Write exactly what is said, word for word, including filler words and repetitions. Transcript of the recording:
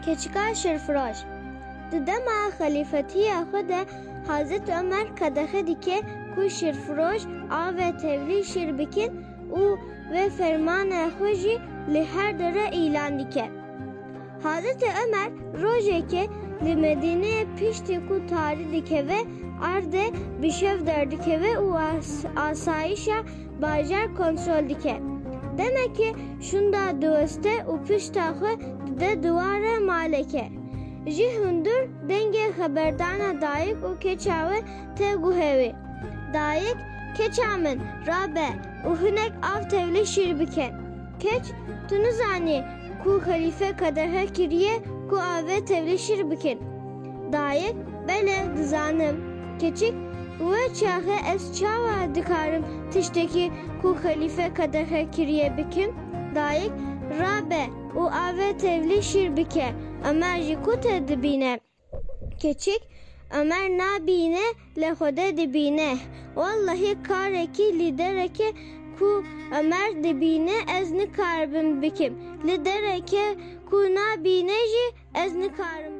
Keçika şirfiroş. Di dema xelîfetiya xwe de Hazret Omer qedexe dike ku şirfiroş avê tevlî şir bikin û wê fermana xwe jî li her dere îlan dike. Hazret Omer rojekê li Medîneyê piştî ku tarî dikeve erdê, bi şev derdikeve û as- asayişa bajar kontrol dike. Demekê şûnda diweste û pişta xwe dide dîwara malekê. Ji hundir dengê xeberdana dayik û keça wê tê guhê wî. Dayik, keça min, rabe û hinek av tevlî şir bike. Keç, tu nizanî ku xelîfe qedexe kiriye ku avê tevlî şir bikin? Dayik, belê, dizanim. Keçik, wê çaxê ez çawa dikarim tiştekî ku xelîfe qedexe kiriye bikim? Dayik, rabe û avê tevlî şir bike, Omer jî ku te dibîne. Keçik, Omer nabîne, lê Xwedê dibîne. Wellehî karekî li dereke ku Omer dibîne ez nikaribim bikim. Li dereke ku nabîne jî ez nikarim